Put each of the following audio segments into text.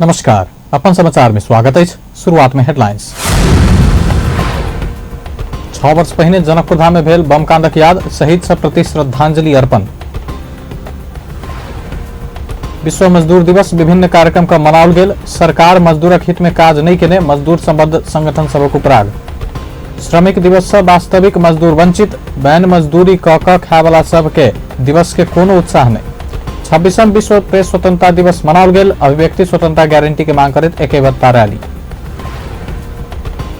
नमस्कार, अपन समाचार में स्वागत है। शुरुआत में हेडलाइंस। 6 वर्ष पहिने जनकपुर धाम में भेल बम कांडक याद, शहीद सब प्रति श्रद्धांजलि अर्पण। विश्व मजदूर दिवस विभिन्न कार्यक्रम का मनाओल गेल। सरकार मजदूरक हित में काज नहीं केने मजदूर संबद्ध संगठन सबक उपराग। श्रमिक दिवस से वास्तविक मजदूर वंचित, बैन मजदूरी क क खायवाला सबके दिवस के कोनो उत्साह नहीं। 26वां विश्व प्रेस स्वतंत्रता दिवस मनाओल गेल। अभिव्यक्ति स्वतंत्रता गारंटी के मांग करैत एकेबद्धता रैली।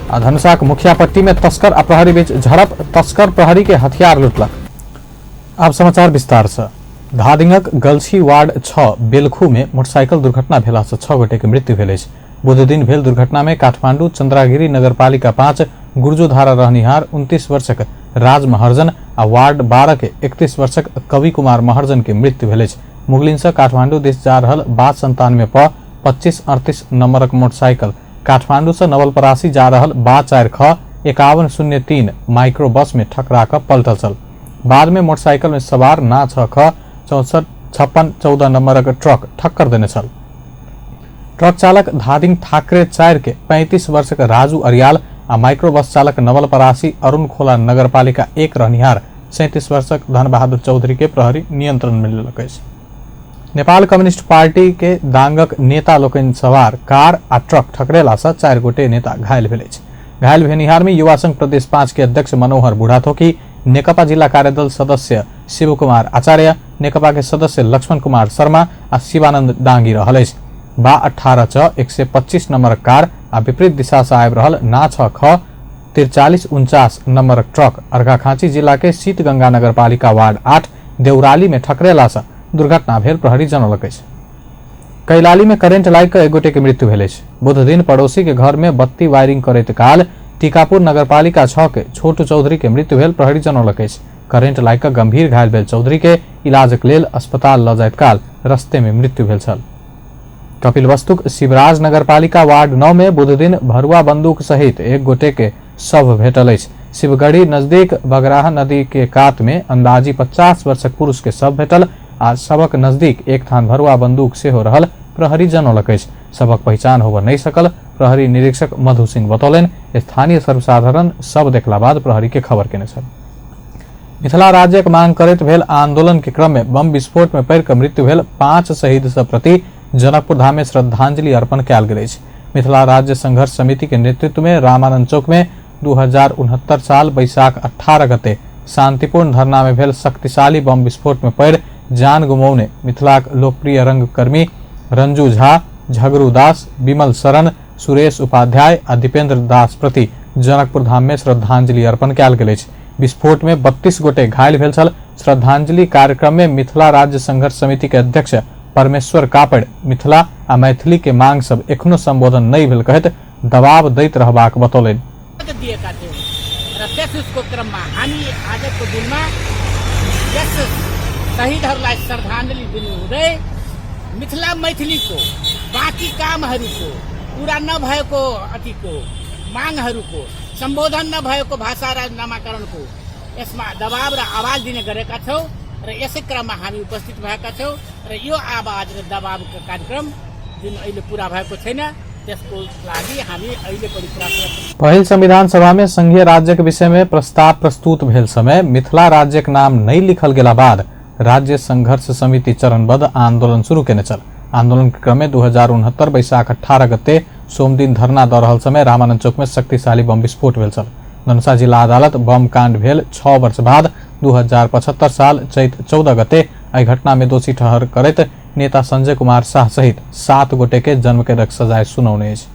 आ धनुषाक मुखियापट्टी में तस्कर आ प्रहरी बीच झड़प, तस्कर प्रहरी के हथियार लुटलक। अब समाचार विस्तार से। धादिंगक गलछी वार्ड 6 बेलखू में मोटरसाइकिल दुर्घटना भेला से 6 गोटे के मृत्यु भेल अछि। बुध दिन भेल दुर्घटना में काठमांडू चंद्रागिरी नगरपालिका 5 गुर्जोधारा रहनिहार 29 वर्षक राज महर्जन आ वार्ड 12 के 31 वर्षक कवि कुमार महर्जन के मृत्यु भेल अछि। मुगलिन से काठमांडू दिस जा रहल 92 प 2538 नंबरक मोटरसाइकिल काठमांडू से नवलपरासी जा रहल 4 ख 5103 माइक्रो बस में ठकरा कऽ पलटल छल। बाद में मोटरसाइकिल में सवार ना 6 ख 64 56 14 नंबरक ट्रक ठक्कर देने छल। ट्रक चालक धादिंग ठाकरे 4 के 35 वर्षक राजू अरियाल आ माइक्रो बस चालक नवलपरासी अरुण खोला नगरपालिका 1 रहनिहार 37 वर्षक धनबहादुर चौधरी के प्रहरी नियंत्रण में लेलक अछि। नेपाल कम्युनिस्ट पार्टी के दांगक नेता लोकनि सवार कार आ ट्रक ठकरेला से 4 गोटे नेता घायल भेल अछि। घायल भेनिहार में युवा संघ प्रदेश 5 के अध्यक्ष मनोहर बुढ़ाथोकी, नेकपा जिला कार्यदल सदस्य शिव कुमार आचार्य, नेकपा के सदस्य लक्ष्मण कुमार शर्मा आ शिवानंद डांगी रहल अछि। बा 18 च 125 नंबर कार आ विपरीत दिशा से आबि रहल ना 6 ख 43 49 नंबर ट्रक अर्घाखांची जिला के शीतगंगा नगरपालिका वार्ड 8 देउराली में ठकरेला से दुर्घटना भेल प्रहरी जनौलक अछि। कैलाली में करेंट लागि कऽ एक गोटे के मृत्यु भेल अछि। बुध दिन पड़ोसी के घर में बत्ती वायरिंग करैत काल टीकापुर नगरपालिका 6 के छोटू चौधरी के मृत्यु भेल प्रहरी जनौलक अछि। करेंट लागि कऽ गंभीर घायल भेल चौधरी के इलाजक लेल अस्पताल लऽ जाइत काल रस्ते में मृत्यु भेल छल। कपिलवस्तुक शिवराज नगरपालिका वार्ड 9 में बुध दिन भरुआ बंदूक सहित एक गोटे के शव भेटल अछि। शिवगढ़ी नजदीक बगराहा नदी के कात में अंदाजी 50 वर्षक पुरुष के शव भेटल आ शवक नजदीक एक थान भरुआ बंदूक सेहो रहल प्रहरी जनौलक अछि। शवक पहिचान होबय नहि सकल प्रहरी निरीक्षक मधु सिंह बतौलनि। स्थानीय सर्वसाधारण शव देखला बाद प्रहरी के खबर केने छल। मिथिला राज्यक मांग करैत भेल आंदोलन के क्रम में बम विस्फोट में पड़ि कऽ मृत्यु भेल 5 शहीद सब प्रति जनकपुर धाम में श्रद्धांजलि अर्पण कयल गेल अछि। मिथिला राज्य संघर्ष समिति के नेतृत्व में रामानंद चौक में 2069 साल बैसाख 18 गते शांतिपूर्ण धरना में भेल शक्तिशाली बम विस्फोट में पड़ि जान गुमौने मिथिलाक लोकप्रिय रंगकर्मी रंजू झा, झगरू दास, विमल शरण, सुरेश उपाध्याय आ दीपेंद्र दास प्रति जनकपुर धाम में श्रद्धांजलि अर्पण कयल गेल अछि। विस्फोट में 32 गोटे घायल भेल छल। श्रद्धांजलि कार्यक्रम में मिथिला राज्य संघर्ष समिति के अध्यक्ष परमेश्वर कापड़ मिथिला आ मैथिली के मांग सब एखनो संबोधन नहीं भेल कहैत दबाव दैत रहबाक बतौलनि। दिएका थियौँ र त्यसको क्रममा हामी आजको दिनमा यस शहीदहरूलाई श्रद्धाञ्जली दिनु हुँदै मिथिला मैथिलीको बाँकी कामहरूको पुरा नभएको अथिको मागहरूको सम्बोधन नभएको भाषा र नामाकरणको यसमा दबाव र आवाज दिने गरेका छौँ र यसै क्रममा हामी उपस्थित भएका छौँ र यो आवाज र दबावको कार्यक्रम जुन अहिले पुरा भएको छैन त्यसको लागि हामी अहिले पनि प्रयासरत। पहिल संविधान सभा में संघीय राज्य के विषय में प्रस्ताव प्रस्तुत भेल समय मिथिला राज्यक नाम नहीं लिखल गेला बाद राज्य संघर्ष समिति चरणबद्ध आंदोलन शुरू केने छल। आंदोलन के क्रम में 2069 बैसाख 18 गते सोमदिन धरना दऽ रहल समय रामानंद चौक में शक्तिशाली बम विस्फोट भेल छल। धनुषा जिला अदालत बम कांड भेल 6 वर्ष बाद 2075 साल चैत 14 गते एहि घटना में दोषी ठहर करैत नेता संजय कुमार शाह सहित 7 गोटे के जन्मकैदक सजाय सुनौने अछि।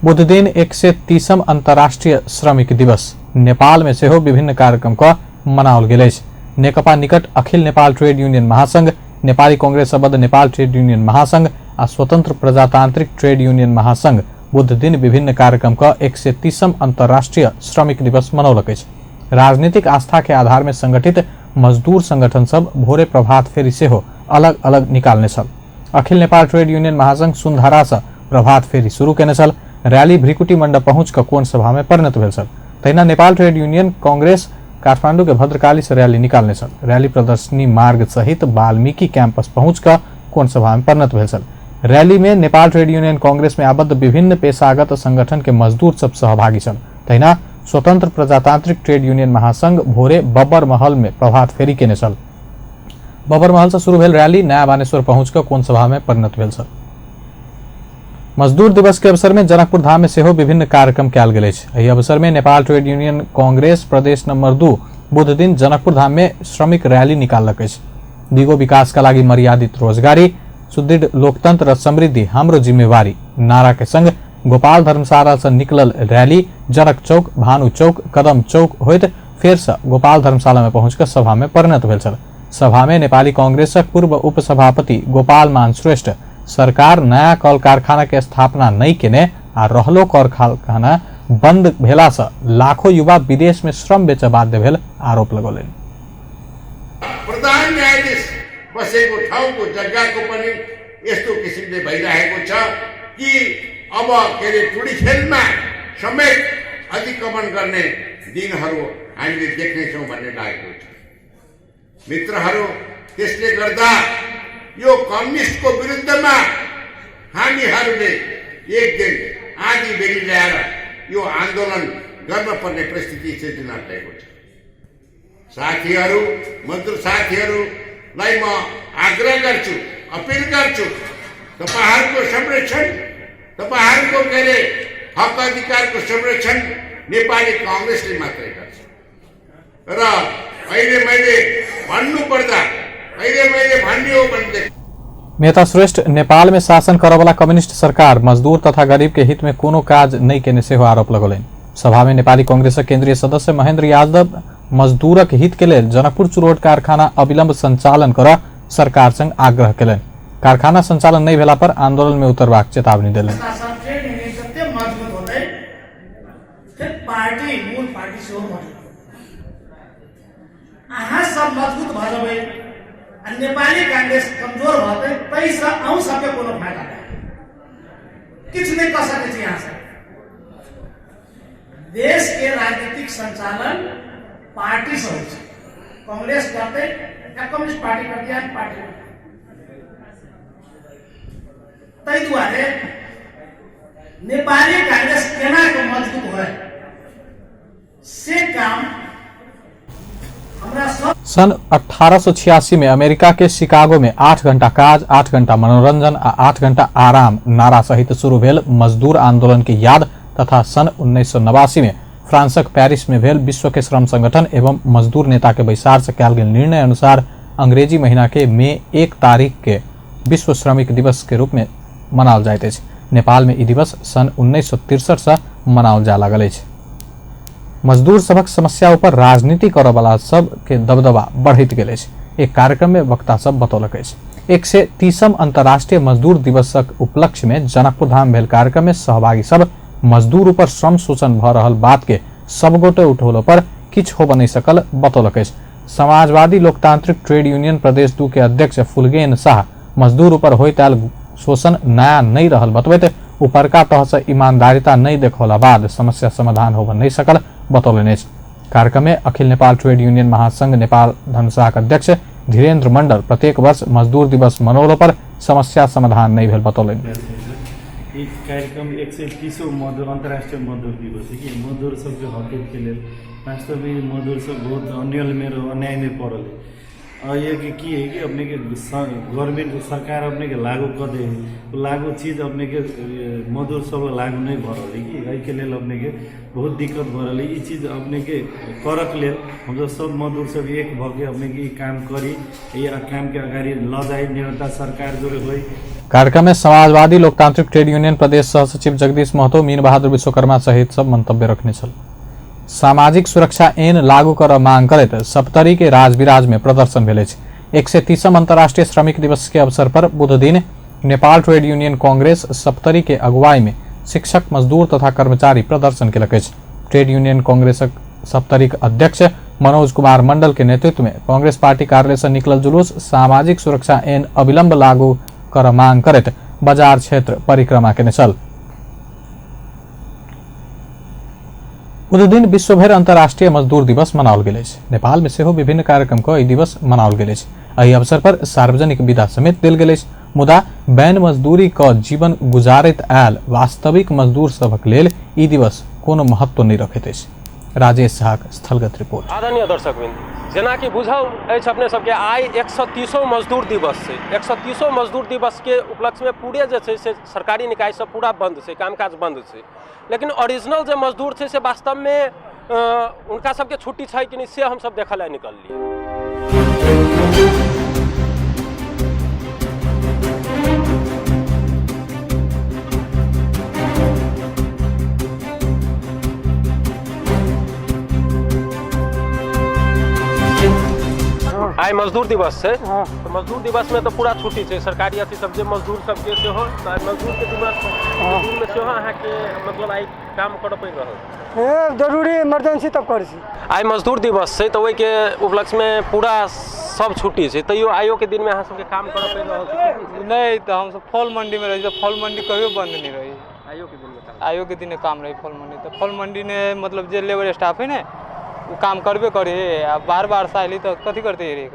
बुध दिन 130वां अंतर्राष्ट्रीय श्रमिक दिवस नेपाल में सेहो विभिन्न कार्यक्रम क मनाओल गेल अछि। नेकपा निकट अखिल नेपाल ट्रेड यूनियन महासंघ, नेपाली कांग्रेस सम्बद्ध नेपाल ट्रेड यूनियन महासंघ आ स्वतंत्र प्रजातांत्रिक ट्रेड यूनियन महासंघ बुध दिन विभिन्न कार्यक्रम क 130वां अंतर्राष्ट्रीय श्रमिक दिवस मनौलक अछि। राजनीतिक आस्था के आधार में संगठित मजदूर संगठन सब भोरे प्रभात फेरी सेहो अलग अलग निकालने छल। अखिल नेपाल ट्रेड यूनियन महासंघ सुनधारा से प्रभात फेरी शुरू केने छल। रैली भ्रिकुटी मंडप पहुंच कऽ कोण सभा में परिणत भेल छल। तहिना नेपाल ट्रेड यूनियन कांग्रेस काठमांडू के भद्रकाली से रैली निकालने छल। रैली प्रदर्शनी मार्ग सहित वाल्मीकि कैंपस पहुंच कऽ कोण सभा में परिणत भेल छल। रैली में नेपाल ट्रेड यूनियन कांग्रेस में आबद्ध विभिन्न पेशागत संगठन के मजदूर सब सहभागी छल। तहिना स्वतंत्र प्रजातांत्रिक ट्रेड यूनियन महासंघ भोरे बब्बर महल में प्रभात फेरी केने छल। बब्बर महल से शुरू भेल रैली नया बानेश्वर पहुंच कऽ कोन सभा में परिणत भेल छल। मजदूर दिवस के अवसर में जनकपुर धाम में सेहो विभिन्न कार्यक्रम कयल गेल अछि। एहि अवसर में नेपाल ट्रेड यूनियन कांग्रेस प्रदेश नंबर 2 बुध दिन जनकपुर धाम में श्रमिक रैली निकाललक अछि। दिगो विकास का लागि मर्यादित रोजगारी, सुदृढ़ लोकतंत्र र समृद्धि हाम्रो जिम्मेवारी नारा के संग गोपाल धर्मशाला से निकलल रैली जनक चौक, भानु चौक, कदम चौक होइत फेर से गोपाल धर्मशाला में पहुंचकर सभा में परिणत भेल छल। सभा में नेपाली कांग्रेसक पूर्व उपसभापति गोपाल मान श्रेष्ठ सरकार नया कल कारखाना के स्थापना नहीं केने आ रहलो कल कारखाना बंद भेला से लाखों युवा विदेश में श्रम बेच बाध्य भेल आरोप लगौलनि। प्रधान न्यायाधीश बसेको ठाउँको जग्गाको पनि यस्तो किसिमले भइरहेको छ कि अब के अरे टुडी खेलमा समेत अतिक्रमण गर्ने दिनहरू हामीले देख्नेछौँ भन्ने लागेको छ। मित्रहरू, त्यसले गर्दा यो कम्युनिस्टको विरुद्धमा हामीहरूले एक दिन आधी बेरी ल्याएर यो आन्दोलन गर्नुपर्ने परिस्थिति सिर्जना भएको छ। साथीहरू, मजदुर साथीहरूलाई म आग्रह गर्छु, अपिल गर्छु, तपाईहरूको संरक्षण, तपाईहरूको के अरे हक अधिकारको संरक्षण नेपाली काङ्ग्रेसले मात्रै गर्छ। र अहिले मैले भन्नुपर्दा, अहिले मैले भन्ने हो भनेदेखि नेता श्रेष्ठ नेपाल में शासन करवला कम्युनिस्ट सरकार मजदूर तथा गरीब के हित में कोनो काज नहीं केने सेहो आरोप लगौलनि। सभा में नेपाली कांग्रेसक केंद्रीय सदस्य महेंद्र यादव मजदूरक हित के लेल जनकपुर चुरोट कारखाना अविलंब संचालन कर सरकार संग आग्रह केलनि। कारखाना संचालन नहीं भेला पर आंदोलन में उतरबाक चेतावनी देलनि। ट्रेड यूनियन जते मजबूत होतै, फिर पार्टी मूल पार्टी सेहो मजबूत। अहाँ सब मजबूत भऽ जेबै आ नेपाली कांग्रेस कमजोर भऽ जेतै, ताहिसँ अहूँ सबके कोनो फायदा नहि, किछु नहि कऽ सकै छी अहाँ सब। देश के राजनीतिक संचालन पार्टी से होइ छै, कांग्रेस करतै या कम्युनिस्ट पार्टी करतै या पार्टी करतै। ताहि दुआरे नेपाली कांग्रेस केना के मजबूत होय से काम हमरा सब। सन 1886 में अमेरिका के शिकागो में 8 घंटा काज, 8 घंटा मनोरंजन आ 8 घंटा आराम नारा सहित शुरू भेल मजदूर आंदोलन के याद तथा सन 1989 में फ्रांसक पेरिस में भेल विश्व के श्रम संगठन एवं मजदूर नेता के बैसार से कयल गेल निर्णय अनुसार अंग्रेजी महीना के मई 1 तारीख के विश्व श्रमिक दिवस के रूप में मनाओल जाइत अछि। नेपाल में ई दिवस सन 1963 से मनाओल जा लागल अछि। मजदूर सभक समस्या ऊपर राजनीति करऽवला सब के दबदबा बढ़ैत गेल अछि। एक कार्यक्रम में वक्ता सब बतौलक अछि। 130म अंतर्राष्ट्रीय मजदूर दिवसक उपलक्ष्य में जनकपुर धाम भेल कार्यक्रम में सहभागी सब मजदूर ऊपर श्रम शोषण भऽ रहल बात के सबगोटे उठौलो पर किछु होबऽ नहि सकल बतौलक अछि। समाजवादी लोकतांत्रिक ट्रेड यूनियन प्रदेश 2 के अध्यक्ष फुलगेन शाह मजदूर ऊपर होइत आयल शोषण नया नहि रहल बतबैत उपरका तह से ईमानदारिता नहि देखौला बाद समस्या समाधान होबऽ नहि सकल बतौलनि अछि। कार्यक्रम में अखिल नेपाल ट्रेड यूनियन महासंघ नेपाल धनुषाक अध्यक्ष धीरेन्द्र मंडल प्रत्येक वर्ष मजदूर दिवस मनौलो पर समस्या समाधान नहि भेल बतौलनि। ई कार्यक्रम 130 मजदूर अंतर्राष्ट्रीय मजदूर दिवस है कि मजदूर सबके हक के लेल वास्तव में मजदूर सब बहुत अन्याय में अन्याय में पड़ल है। और ये कि की है कि अपने के गवर्नमेंट सरकार अपने के लागू कर दे है, लागू चीज अपने के मजदूर सब लागू नहीं भऽ रहल है कि एहिके लेल अपने के बहुत दिक्कत भऽ रहल है। ई चीज अपने के करक लेल हमसब सब मजदूर सब एक भऽ के अपने के ई काम करी, ई काम के अगाडि लऽ जाई, निरन्तर सरकार जोड़े होई। कार्यक्रम में समाजवादी लोकतांत्रिक ट्रेड यूनियन प्रदेश सहसचिव जगदीश महतो, मीन बहादुर विश्वकर्मा सहित सब मंतव्य रखने छल। सामाजिक सुरक्षा ऐन लागू कर मांग करैत सप्तरी के राजविराज में प्रदर्शन भेल अछि। 130म अंतर्राष्ट्रीय श्रमिक दिवस के अवसर पर बुध दिन नेपाल ट्रेड यूनियन कांग्रेस सप्तरी के अगुवाई में शिक्षक, मजदूर तथा कर्मचारी प्रदर्शन केलक अछि। ट्रेड यूनियन कांग्रेसक सप्तरीक अध्यक्ष मनोज कुमार मंडल के नेतृत्व में कांग्रेस पार्टी कार्यालय से निकलल जुलूस सामाजिक सुरक्षा ऐन अविलंब लागू कर मांग करैत बाजार क्षेत्र परिक्रमा केने छल। बुध दिन विश्वभरि अंतर्राष्ट्रीय मजदूर दिवस मनाओल गेल अछि। नेपाल में सेहो विभिन्न कार्यक्रम क ई दिवस मनाओल गेल अछि। एहि अवसर पर सार्वजनिक विदा समेत देल गेल अछि। मुदा बैन मजदूरी क जीवन गुजारैत आयल वास्तविक मजदूर सभक लेल ई दिवस कोनो महत्व नहि रखैत अछि। राजेश झाक स्थलगत रिपोर्ट। आदरणीय दर्शकवृंद, जेनाकि बुझल अछि अपने सबके आइ 130 मजदूर दिवस छै। 130 मजदूर दिवस के उपलक्ष्य में पूरे जे छै से सरकारी निकाय सब पूरा बंद छै, कामकाज बंद छै। लेकिन ओरिजिनल जे मजदूर छै से वास्तव में उनका सबके छुट्टी छै कि नहीं से हम सब देखऽ लए निकललियै। आइ मजदूर दिवस छै तऽ मजदूर दिवस में तऽ पूरा छुट्टी छै सरकारी अथी सब जे मजदूर सबके सेहो, तऽ आइ मजदूर के दिवस में सेहो अहाँके मतलब आइ काम करऽ पड़ि रहल छै। जरूरी इमरजेंसी तब करै छी। आइ मजदूर दिवस छै तऽ ओहिके उपलक्ष्य में पूरा सब छुट्टी छै, तैयो आइयो के दिन में अहाँ सबके काम करऽ पड़ि रहल छै? नहि, तऽ हमसब फल मंडी में रहै छी, फल मंडी कहियो बंद नहीं रही। आइयो के दिन में काम? आइयो के दिन में काम रही फल मंडी। तऽ फल मंडी ने मतलब जे लेबर स्टाफ है ने वो काम करबे करे, आ बार बार साली तऽ कथी करते रे।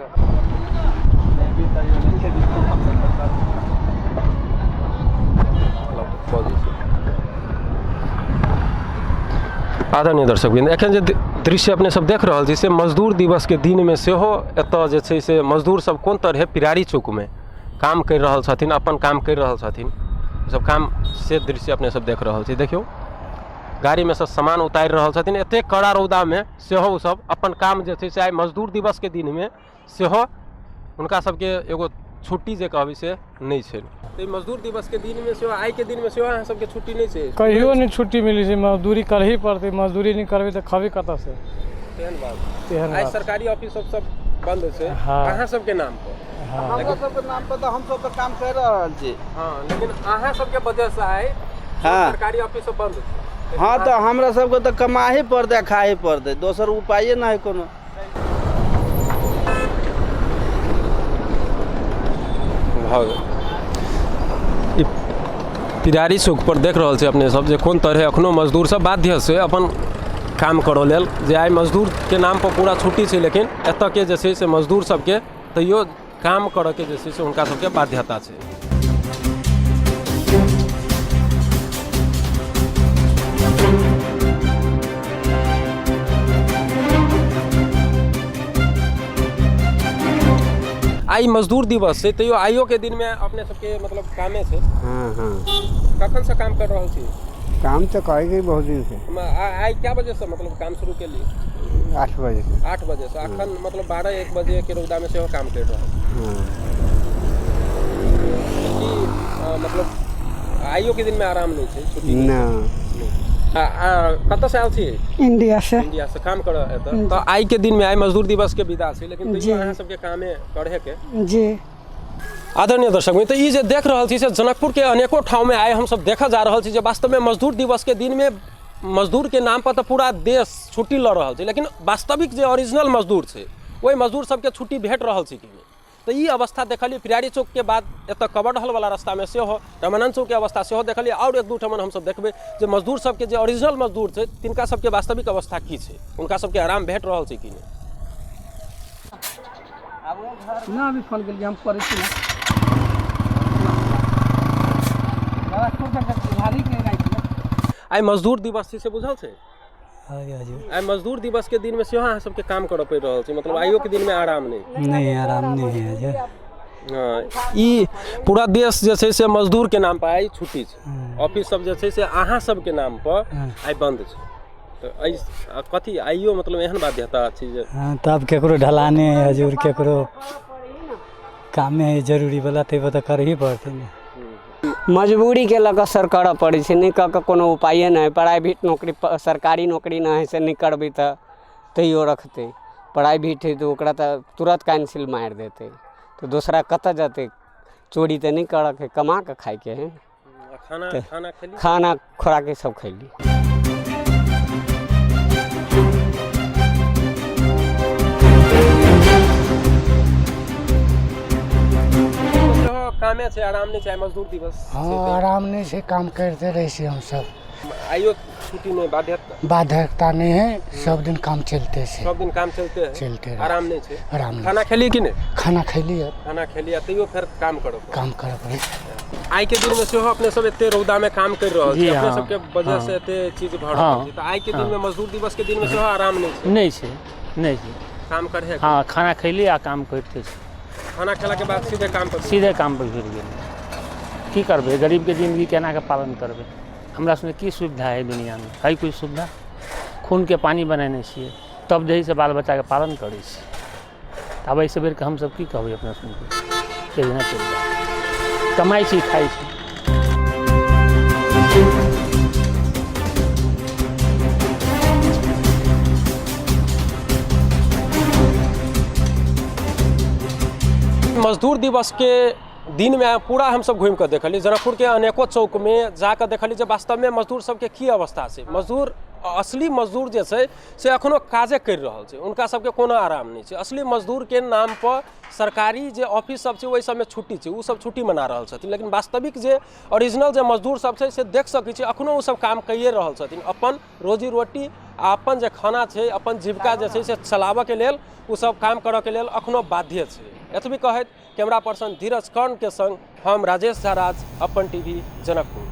आदरणीय दर्शक वृंद, एखन जे दृश्य अपने सब देख रहल छी से मजदूर दिवस के दिन में सेहो एतऽ जे छै से मजदूर सब कोन तरहे पिरारी चौक में काम करि रहल छथिन, अपन काम करि रहल छथिन, सब काम से दृश्य अपने सब देख रहल छी। देखियौ गाड़ी में से सामान उतारि रहल छथिन, एतेक कड़ा रौदा में सेहो ओ सब अपन काम जे छै से आइ मजदूर दिवस के दिन में सेहो हुनका सबके एगो छुट्टी जे कहबै से नहि छै। तऽ मजदूर दिवस के दिन में सेहो आइ के दिन में सेहो अहाँ सबके छुट्टी नहि छै? कहियो नहि छुट्टी मिलै छै, मजदूरी करही पड़तै, मजदूरी नहि करबै तऽ खबे कतऽसँ। तेहन बात? तेहन आइ बात। सरकारी ऑफिस सब सब बंद छै। हाँ। अहाँ सबके नाम पर? हमरा सबके नाम पर तऽ हमसब तऽ काम कर रहल छी। हाँ, लेकिन अहाँ सबके वजह से आइ हाँ। सरकारी ऑफिस सब बंद छै। हाँ, तऽ हमरा सबके तऽ कमाही पड़तै, खाही पड़तै, दोसर उपाये नहि है कोनो। भऽ गेल। ई पिरारी चौक पर देख रहल छी अपने सब जे कोन तरहे अखनो मजदूर सब बाध्य से अपन काम करऽ लेल, जे आइ मजदूर के नाम पर पूरा छुट्टी छै, लेकिन एतऽ के जे छै से मजदूर सबके तैयो काम करऽ के जे छै से हुनका सबके बाध्यता छै। आइ मजदूर दिवस छै तैयो आइयो के दिन में अपने सबके मतलब कामे छै? हाँ हाँ। कखन से काम कर रहल छी? काम तो करे गई बहुत दिन से। आइ क्या बजे से मतलब काम शुरू केली? 8 बजे से। 8 बजे से। अखन मतलब 12-1 बजे के रौदा में सेहो काम कर रहल? हाँ। की मतलब आइयो के दिन में आराम नहीं छै, छुट्टी नहीं? ना। कतऽ से आयल छी? इंडिया से। इंडिया से काम करऽ एतऽ? तऽ आइ के दिन में आइ मजदूर दिवस के विदा छै, लेकिन तैयो जी। अहाँ सबके कामे करे के? जी। आदरणीय दर्शक मित्र, ई जे देख रहल छी से जनकपुर के अनेको ठाउँ में आइ हमसब देखऽ जा रहल छी जे वास्तव में मजदूर दिवस के दिन में मजदूर के नाम पर तऽ पूरा देश छुट्टी लऽ रहल छै, लेकिन वास्तविक जे ओरिजिनल मजदूर छै ओहि मजदूर सबके छुट्टी भेट रहल छै कि नहि। तऽ ई अवस्था देखलियै पिरारी चौक के बाद एतऽ कबड हॉल वाला रास्ता में सेहो, रामानंद चौक के अवस्था सेहो देखलियै, आओर एक दू ठमन हमसब देखबै जे मजदूर सबके जे ओरिजिनल मजदूर छै तिनका सबके वास्तविक अवस्था की छै, हुनका सबके आराम भेट रहल छै कि नहि। ना अभी फोन केलियै, हम करै छी ना। आइ मजदूर दिवस छै से बुझल छै? आइ मजदूर दिवस के दिन में सेहो अहाँ सबके काम करऽ पड़ि रहल छै, मतलब आइयो के दिन में आराम नहि? नहीं, आराम नहीं है जी। हाँ, ई पूरा देश जे छै से मजदूर के नाम पर आइ छुट्टी छै, ऑफिस सब जे छै से अहाँ सबके नाम पर आइ बंद छै, तऽ एहि कथी आइयो मतलब एहन बाध्यता छै जे? हाँ, तब केकरो ढलाने है हजूर, केकरो कामे है जरूरी वाला, तै पर तऽ करही पड़तै ने। मजबूरी के लऽ कऽ सर करऽ पड़ै छै, नहि कऽ कऽ कोनो उपाये नहि है। प्राइवेट नौकरी, सरकारी नौकरी नहि है से नहि करबै तऽ तैयो रखतै, प्राइवेट है तऽ ओकरा तऽ तुरत कैंसिल मारि देतै, तऽ दोसरा कतऽ जेतै? चोरी तऽ नहि करऽके है, कमा कऽ खाइके है। खाना तऽ खाना खेली? खाना खोराकी सब खैली। सेहो कामे छै, आराम नहि छै, आइ मजदूर दिवस हाँ, छै तऽ। आराम नहि छै, काम करिते रहै छी हमसब। आइयो छुट्टी नहीं, बाध्यता बाध्यता नहीं है, सब दिन काम चलते से, सब दिन काम चलते है, चलते आराम नहीं छे। आराम नहीं। खाना खेली कि नहीं? खाना खैली है, खाना खेली आ तैयो फिर काम करो, काम करो पड़े। आइ के दिन में सेहो अपने सब एते रौदा में काम कर रहल छी, अपने सबके वजह से एते चीज भ रहल छै, त आइ के दिन में मजदूर दिवस के दिन में सेहो आराम नहीं छै? नहीं छै, नहीं छै। काम करे? हाँ, खाना खैली आ काम करते छी। खाना खेला के बाद सीधे काम पर? सीधे काम पर भिड़ गेली। की करबै, गरीब के जिंदगी केना के पालन करबै? हमरा सबके की सुविधा है दुनिया में? है कोई सुविधा? खून के पानी बनेने छियै तब जे है से बाल बच्चाके पालन करै छी। आब एहिसँ बेरके हमसब की कहबै अपना सबके, केना चलि जाय, कमाइ छी खाइ छी। मजदूर दिवस के दिन में पूरा हम सब घूमि कऽ देखलियै, जनकपुर के अनेको चौक में जाकऽ देखलियै जे वास्तव में मजदूर सबके की अवस्था छै। मजदूर, असली मजदूर जे छै से एखनो काजे करि रहल छै, हुनका सबके कोनो आराम नहि छै। असली मजदूर के नाम पर सरकारी जे ऑफिस सब छै ओहि सबमे छुट्टी छै, ओ सब छुट्टी मना रहल छथिन, लेकिन वास्तविक जे ओरिजिनल जे मजदूर सब छै से देख सकै छी एखनो ओ सब काम कैए रहल छथिन। अपन रोजी रोटी आ अपन जे खाना छै, अपन जीविका जे छै से चलाबऽके लेल ओ सब काम करऽके लेल एखनो बाध्य छै। एतबी कहैत कैमरा पर्सन धीरज कर्ण के संग हम राजेश झा राज, अपन टीवी, जनकपुर।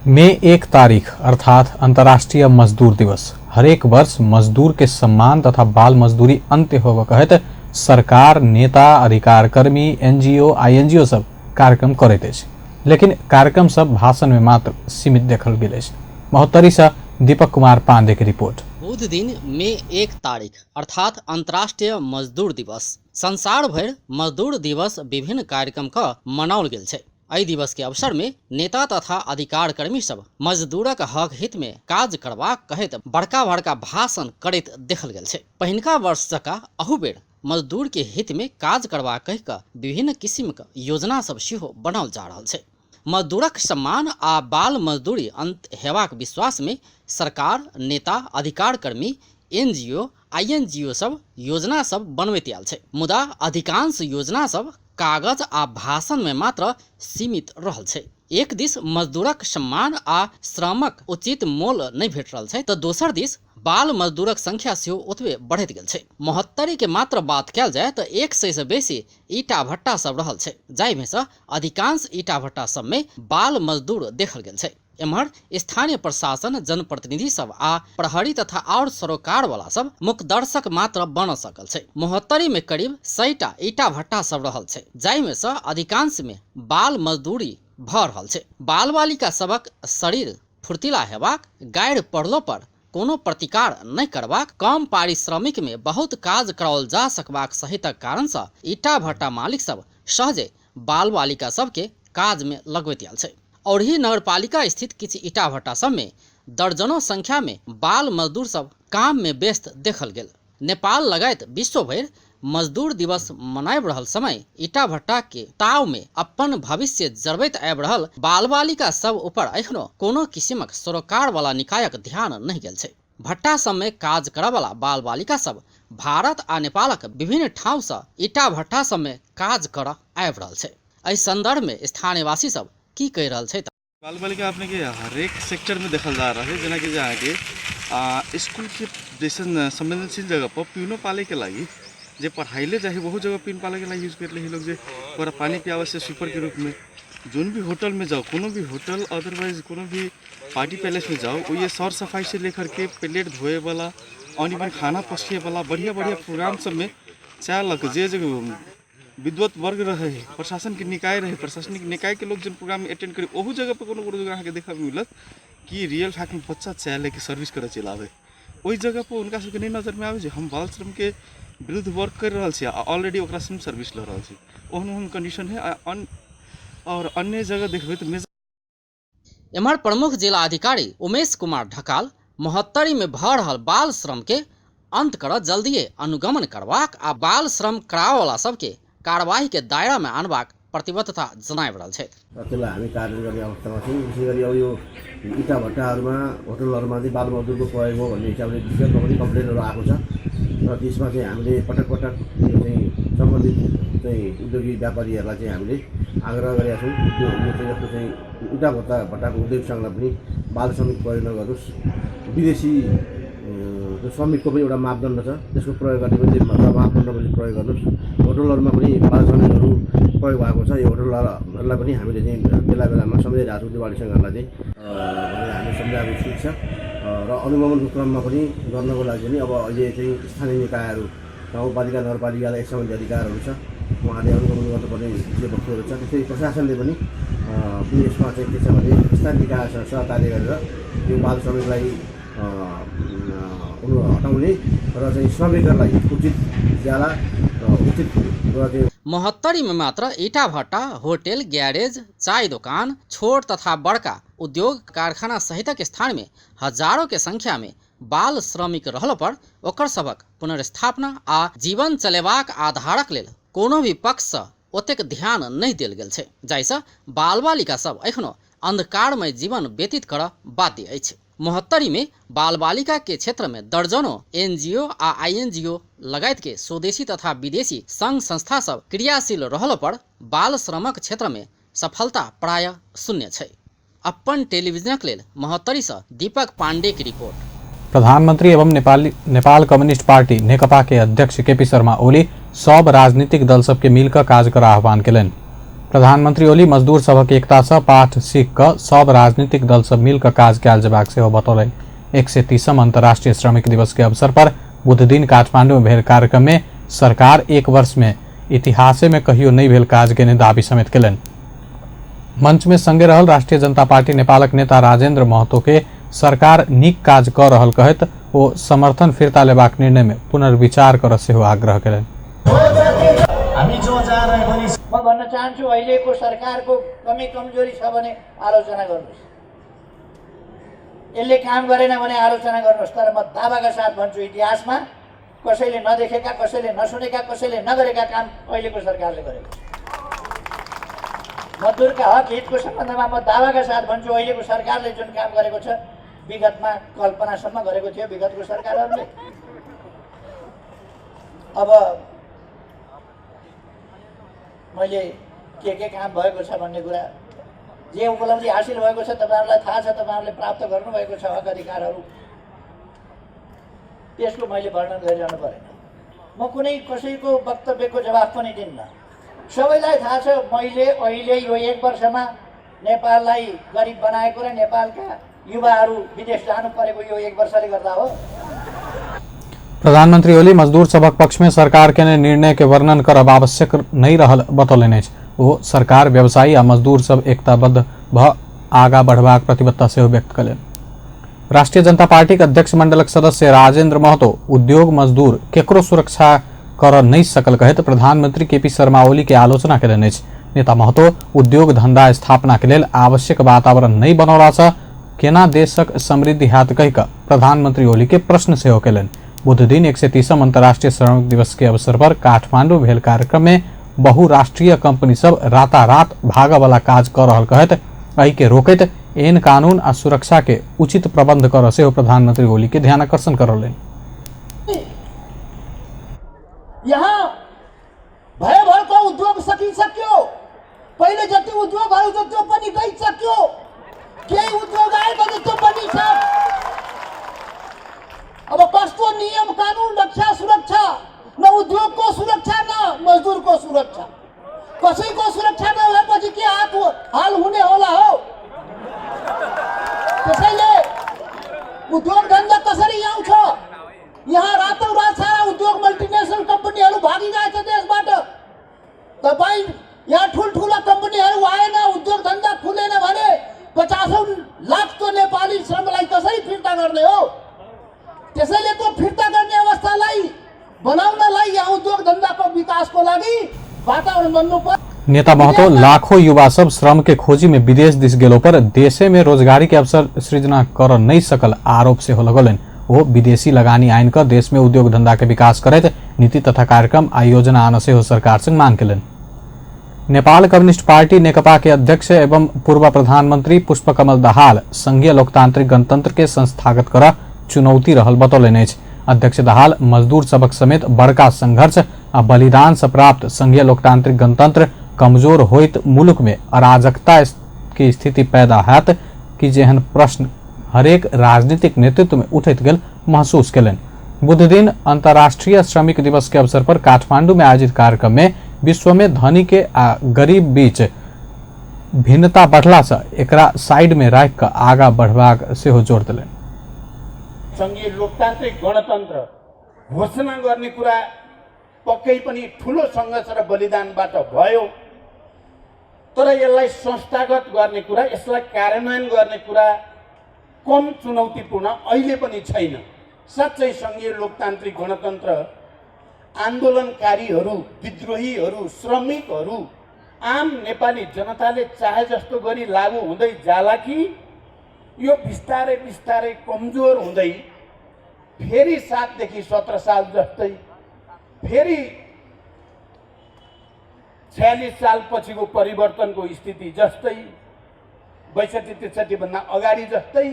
मई 1 तारीख अर्थात अंतर्राष्ट्रीय मजदूर दिवस हरेक वर्ष मजदूर के सम्मान तथा बाल मजदूरी अंत्य होगा कहैत सरकार, नेता, अधिकार कर्मी, एनजीओ, आईएनजीओ सब कार्यक्रम करैत अछि, लेकिन कार्यक्रम सब भाषण में मात्र सीमित देखल गेल अछि। महोत्तरी से दीपक कुमार पांडे के रिपोर्ट। बुध दिन मई 1 तारीख अर्थात अंतर्राष्ट्रीय मजदूर दिवस संसार भरि मजदूर दिवस विभिन्न कार्यक्रम क मनाओल गेल छै। एहि दिवस के अवसर में नेता तथा अधिकार कर्मी सब मजदूरक हक हित में काज करबाक कहैत बड़का बड़का भाषण करैत देखल गेल छै। पहिनका वर्ष जकाँ अहू बेर मजदूर के हित में काज करबाक कहि कऽ विभिन्न किसिम के योजना सब सेहो बनाओल जा रहल छै। मजदूरक सम्मान आ बाल मजदूरी अंत हेबाक विश्वास में सरकार, नेता, अधिकार कर्मी, एनजीओ, आईएनजीओ सब योजना सब बनबैत आयल छै, मुदा अधिकांश योजना सब कागज आ भाषण में मात्र सीमित रहल छै। एक दिस मजदूरक सम्मान आ श्रमक उचित मोल नहि भेट रहल छै तऽ दोसर दिस बाल मजदूरक संख्या सेहो ओतबे बढ़ैत गेल छै। महोत्तरी के मात्र बात कयल जाय तऽ 100 से बेसी ईटा भट्टा सब रहल छै, जाहिमे से अधिकांश ईटा भट्टा सब में बाल मजदूर देखल गेल छै। एम्हर स्थानीय प्रशासन, जनप्रतिनिधि सब आ प्रहरी तथा और सरोकार वाला सब मुखदर्शक मात्र बन सकल छै। महोत्तरी में करीब 100टा ईटा भट्टा सब रहल छै, जाहिमे से अधिकांश में बाल मजदूरी भ रहल छै। बाल बालिका सबक शरीर फुर्तीला हेबाक, गारि पड़लो पर कोनो प्रतिकार नहि करबाक, कम पारिश्रमिक में बहुत काज कराओल जा सकबाक सहितक कारण से ईटा भट्टा मालिक सब सहजे बाल बालिका सबके काज में लगबैत आयल छै। और ही नगरपालिका स्थित किछु ईटा भट्टा सब में दर्जनों संख्या में बाल मजदूर सब काम में व्यस्त देखल गेल। नेपाल लगायत विश्व भरि मजदूर दिवस मनाबि रहल समय ईटा भट्टा के ताव में अपन भविष्य जरबैत आबि रहल बाल बालिका सब ऊपर एखनो कोनो किसिमक सरोकार वाला निकायक ध्यान नहीं गेल छै। भट्टा सब में काज करऽ वाला बाल बालिका सब भारत आ नेपालक विभिन्न ठाउँ से ईटा भट्टा सब में काज करऽ आबि रहल छै। एहि संदर्भ में स्थानीयवासी सब की कहि रहल छै? बाल बालिका अपने के हरेक सेक्टर में देखल जा रहा है, जेनाकि जे अहाँके स्कूल के जैसन संवेदनशील जगह पर पिउनो पाले के लागि जे पढ़ाइले जाए बहुत जगह पीन पाले के लागि यूज कर ले लोग, जे ओकरा पानी पियावे से स्वीपर के रूप में। जोन भी होटल में जाओ, कोनो भी होटल अदरवाइज कोनो भी पार्टी पैलेस में जाओ, ये सर सफाई से लेकर के प्लेट धोए वाला और इवन खाना पसिए वाला बढ़िया बढ़िया प्रोग्राम सब में चाहे जे जे विद्वत वर्ग रहे, प्रशासन के निकाय रहे, प्रशासनिक निकाय के लोग जन प्रोग्राम अटेंड करे ओहू जगह पर कोनो कोनो जगह अहाँके देखा मिलत कि रियल फैक्ट में बच्चा चाय लेके सर्विस करे चलि आबै। ओहि जगह पर हुनका सबके नहि नजरमे आबै जे हम बाल श्रम के विरुद्ध वर्क कर रहल छी आ ऑलरेडी ओकरा से सर्विस लऽ रहल छी, ओहन ओहन कंडीशन है। और अन्य जगह देखबै तऽ एम्हर प्रमुख जिला अधिकारी उमेश कुमार ढकाल महोत्तरी में भऽ रहल बाल श्रम के अंत करऽ जल्दिए अनुगमन करबाक आ बाल श्रम कराबऽवला सबके कार्यवाही के दायरा में आनबाक प्रतिबद्धता जनाबि रहल छथि। त्यसलाई हामी कार्य गर्ने अवस्थामा छौँ। विशेष गरी अब यो इँटा भट्टाहरूमा होटलहरूमा चाहिँ बाल मजदुरको प्रयोग हो भन्ने हिसाबले विगतमा पनि कम्प्लेनहरू आएको छ र त्यसमा चाहिँ हामीले पटक पटक यो चाहिँ सम्बन्धित चाहिँ उद्योगी व्यापारीहरूलाई चाहिँ हामीले आग्रह गरेका छौँ। त्यो यो चाहिँ जस्तो चाहिँ इँटा भट्टाको उद्योग सङ्घलाई पनि बाल श्रमिक प्रयोग नगर्नुहोस्। विदेशी श्रमिकको पनि एउटा मापदण्ड छ, त्यसको प्रयोग गर्ने पनि मापदण्ड पनि प्रयोग गर्नुहोस्। होटलहरूमा पनि बाल श्रमिकहरू प्रयोग भएको छ, यो होटलहरूलाई पनि हामीले चाहिँ बेला बेलामा सम्झाइरहेको छौँ, दिवाली सङ्घहरूलाई चाहिँ भनेर हामी सम्झाएको ठिक छ। र अनुगमनको क्रममा पनि गर्नको लागि पनि अब अहिले चाहिँ स्थानीय निकायहरू गाउँपालिका नगरपालिकालाई यस सम्बन्धी अधिकारहरू छ, उहाँले अनुगमन गर्नुपर्ने विषयवस्तुहरू छ। त्यसरी प्रशासनले पनि यसमा चाहिँ के छ भने स्थानीय निकायसँग सहकार्य गरेर यो बाल श्रमिकलाई हटाउने र चाहिँ श्रमिकहरूलाई उचित ज्याला र उचित र चाहिँ महोत्तरी में मात्र ईटा भट्टा, होटल, गैरेज, चाय दोकान, छोट तथा बड़का उद्योग कारखाना सहितक स्थान में हजारों के संख्या में बाल श्रमिक रहल पर ओकर सबक पुनर्स्थापना आ जीवन चलेबाक आधारक लेल कोनो भी पक्ष सँ ओतेक ध्यान नहि देल गेल छै, जाहिसँ बाल बालिका सब एखनो अंधकारमय जीवन व्यतीत करऽ बाध्य अछि। महोत्तरी में बाल बालिका के क्षेत्र में दर्जनों एनजीओ आ आईएनजीओ लगायत के स्वदेशी तथा विदेशी संघ संस्था सब क्रियाशील रहल पर बाल श्रमक क्षेत्र में सफलता प्राय शून्य छै। अपन टेलीविजनक लेल महोत्तरी से दीपक पांडे की रिपोर्ट। प्रधानमंत्री एवं नेपाल कम्युनिस्ट पार्टी नेकपा के अध्यक्ष केपी शर्मा ओली सब राजनीतिक दल सबके मिलकर काज कर आह्वान केलनि। प्रधानमंत्री ओली मजदूर सभक एकता से पाठ सीख कऽ सब राजनीतिक दल सब मिलकर काज कयल जेबाक सेहो बतौलनि। 130म अंतर्राष्ट्रीय श्रमिक दिवस के अवसर पर बुधदिन काठमांडू में भेल कार्यक्रम में सरकार एक वर्ष में इतिहासे में कहियो नहीं भेल काज केने दावी समेत केलनि। मंच में संगे रहल राष्ट्रीय जनता पार्टी नेपालक नेता राजेंद्र महतो के सरकार नीक काज कऽ रहल कहैत ओ समर्थन फिर्ता लेबाक निर्णय में पुनर्विचार करऽ सेहो आग्रह केलनि। म भन्न चाहन्छु अहिलेको सरकारको कमी कमजोरी छ भने आलोचना गर्नुहोस्, यसले काम गरेन भने आलोचना गर्नुहोस्, तर म दावाका साथ भन्छु इतिहासमा कसैले नदेखेका, कसैले नसुनेका, कसैले नगरेका काम अहिलेको सरकारले गरेको छ। मजदुरका हक हितको सम्बन्धमा म दावाका साथ भन्छु अहिलेको सरकारले जुन काम गरेको छ विगतमा कल्पनासम्म गरेको थियो विगतको सरकारहरूले। अब मैले के काम भएको छ भन्ने कुरा, जे उपलब्धि हासिल भएको छ तपाईहरुलाई थाहा छ, तपाईहरुले प्राप्त गर्नुभएको छ हक अधिकारहरू, त्यसको मैले वर्णन गरिरहनु परेन। म कुनै कसैको वक्तव्यको जवाफ पनि दिन्न। सबैलाई थाहा छ मैले अहिले यो एक वर्षमा नेपाललाई गरिब बनाएको र नेपालका युवाहरू विदेश जानु परेको यो एक वर्षले गर्दा हो। प्रधानमंत्री ओली मजदूर सभक पक्ष में सरकार के निर्णय के वर्णन करब आवश्यक नहीं रहल बतौलनि अछि। ओ सरकार व्यवसायी आ मजदूर सब एकताबद्ध भ आगा बढ़बाक प्रतिबद्धता सेहो व्यक्त कयलनि। राष्ट्रीय जनता पार्टी के अध्यक्ष मंडलक सदस्य राजेंद्र महतो उद्योग मजदूर केकरो सुरक्षा कर नहीं सकल कहैत प्रधानमंत्री केपी शर्मा ओली के आलोचना कयलनि अछि। नेता महतो उद्योग धंधा स्थापना के लेल आवश्यक वातावरण नहीं बनौलासँ केना देशक समृद्धि हैत कहि कऽ प्रधानमंत्री ओली के प्रश्न सेहो कयलनि। बुधदिन 130म अंतर्राष्ट्रीय श्रमिक दिवस के अवसर पर काठमांडू भेल कार्यक्रम में बहुराष्ट्रीय कंपनी सब रातारात भागवला काज कर रहल कहैत एहि के रोकैत एन कानून आ सुरक्षा के उचित प्रबंध कर सेहो प्रधानमंत्री ओली के ध्यानाकर्षण करौलनि। यहाँ भयभरको उद्योग सकिसक्यो, पहिले जति उद्योगहरू थियो त्यो पनि गइसक्यो, केही उद्योग आयो भने त्यो पनि छ। अब कस्तो नियम कानुन रक्षा सुरक्षा, न उद्योगको सुरक्षा न मजदुरको सुरक्षा, कसैको सुरक्षा नभएपछि के हाल हुने होला हो? त्यसैले उद्योग धन्दा कसरी आउँछ? यहाँ रातौँ रात सारा उद्योग मल्टिनेसनल कम्पनीहरू भागिरहेछ देशबाट। तपाईँ यहाँ ठुल्ठुला कम्पनीहरू आएन, उद्योग धन्दा खुलेन भने 50 लाख नेपाली श्रमलाई कसरी फिर्ता गर्ने हो? त्यसैले त्यो फिर्ता गर्ने अवस्थालाई बनाउनलाई यहाँ उद्योग धन्दाको विकासको लागि वातावरण बन्नु पर्छ। नेता महतो लाखों युवा सब श्रम के खोजी में विदेश दिस गेलो पर देशे में रोजगारी के अवसर सृजना कर नहीं सकल आरोप सेहो लगौलनि। ओ विदेशी लगानी आनि कऽ देश में उद्योग धंधा के विकास करैत नीति तथा कार्यक्रम आ योजना आनऽ सेहो सरकार संग मांग केलनि। नेपाल कम्युनिस्ट पार्टी नेकपा के अध्यक्ष एवं पूर्व प्रधानमंत्री पुष्पकमल दाहाल संघीय लोकतांत्रिक गणतंत्र के संस्थागत करऽ चुनौती रहल बतौलनि अछि। अध्यक्ष दाहाल मजदूर सबक समेत बड़का संघर्ष आ बलिदान से प्राप्त संघीय लोकतांत्रिक गणतंत्र कमजोर होइत मुल्क में अराजकता के स्थिति पैदा हैत कि जेहन प्रश्न हरेक राजनीतिक नेतृत्व में उठैत गेल महसूस केलनि। बुधदिन अंतर्राष्ट्रीय श्रमिक दिवस के अवसर पर काठमांडू में आयोजित कार्यक्रम में विश्व में धनी के आ गरीब बीच भिन्नता बढ़ला से एकरा साइड में राखि कऽ आगा बढ़बाक सेहो जोर देलनि। संघीय लोकतान्त्रिक गणतन्त्र घोषणा गर्ने कुरा पक्कै पनि ठुलो सङ्घर्ष र बलिदानबाट भयो, तर यसलाई संस्थागत गर्ने कुरा, यसलाई कार्यान्वयन गर्ने कुरा कम चुनौतीपूर्ण अहिले पनि छैन। साँच्चै संघीय लोकतान्त्रिक गणतन्त्र आन्दोलनकारीहरू, विद्रोहीहरू, श्रमिकहरू, आम नेपाली जनताले चाहे जस्तो गरी लागू हुँदै जाला कि यो बिस्तारै बिस्तारै कमजोर हुँदै फेरि 7 देखि 17 साल जस्तै फेरि 46 साल पछिको परिवर्तनको स्थिति जस्तै 62-63 भन्दा अगाडि जस्तै